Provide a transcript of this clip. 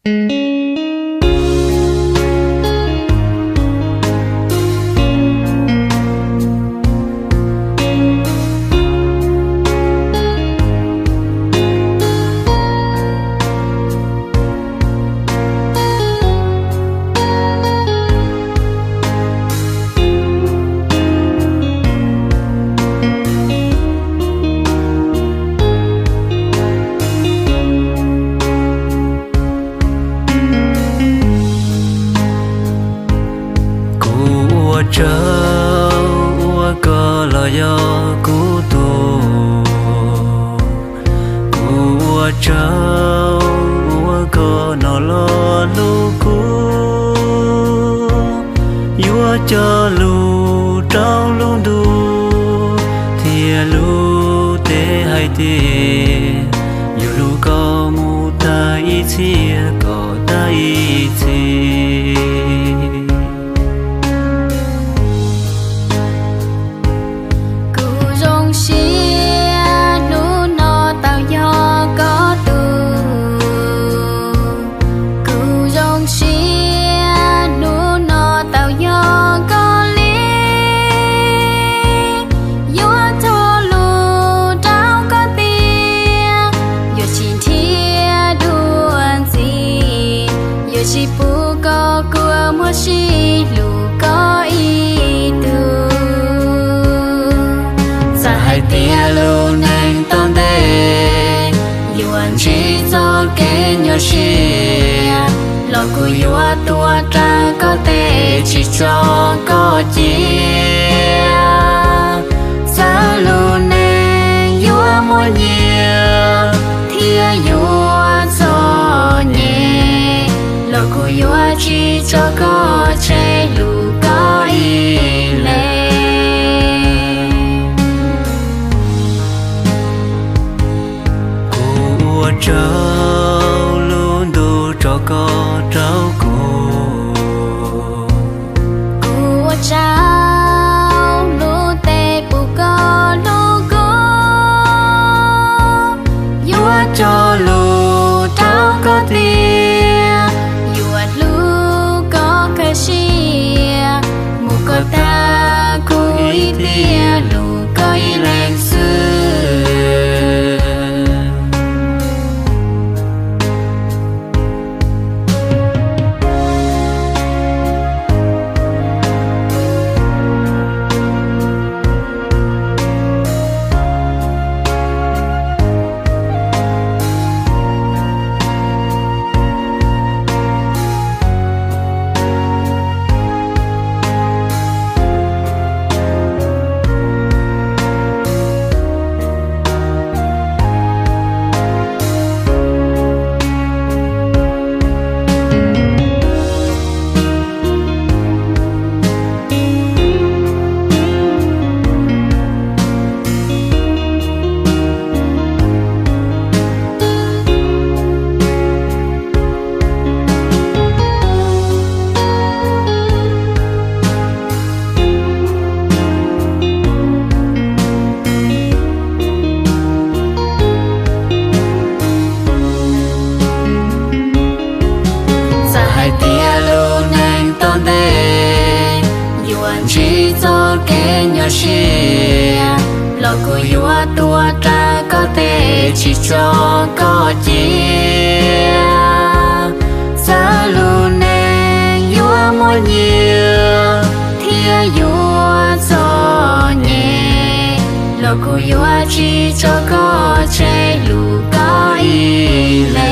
Kuv ua tsaug uas koj los yog kuv tus. Kuv ua tsaug uas koj hnov los hlub kuv. Yuav cog lus rau lub ntuj thiab lub teb hais tias, yuav hlub koj mus tag ib txhis kom tag ib txhis. Kuv zoo siab hnub no tau yog koj tus. Kuv zoo siab hnub no tau yog koj li. Yuav cog lus rau koj tias, yuav tsis nrhiav dua ntxiv, yuav tsis pub koj kua muag sib hlub koj ib tug. Txawm hais tias lub neej tom ntej yuav ntsib txoj kev nyuaj siab, los kuv yuav tuav rawv koj tes tsis tso koj cia. Txawm lub neej yuav muaj nyias thiab yuav txom nyem, los kuv yuav tsis tso koj tseg hlub koj ib leeg. Kuv ua tsaug lub ntuj tso koj rau kuv. Kuv ua tsaug lub ntev puv koj hlub kuv. Yuav cog lus rau koj tias, yuav hlub koj kawg siab, mus kom tag kuv ib tiam hlub koj ib leeg xwb. Txawm hais tias lub neej tom ntej yuav ntsib txoj kev nyuaj siab, los kuv yuav tuav rawv koj tes tsis tso koj cia. Txawm lub neej yuav muaj nyias thiab yuav txom nyem, los kuv yuav tsis tso koj tseg hlub koj ib leeg.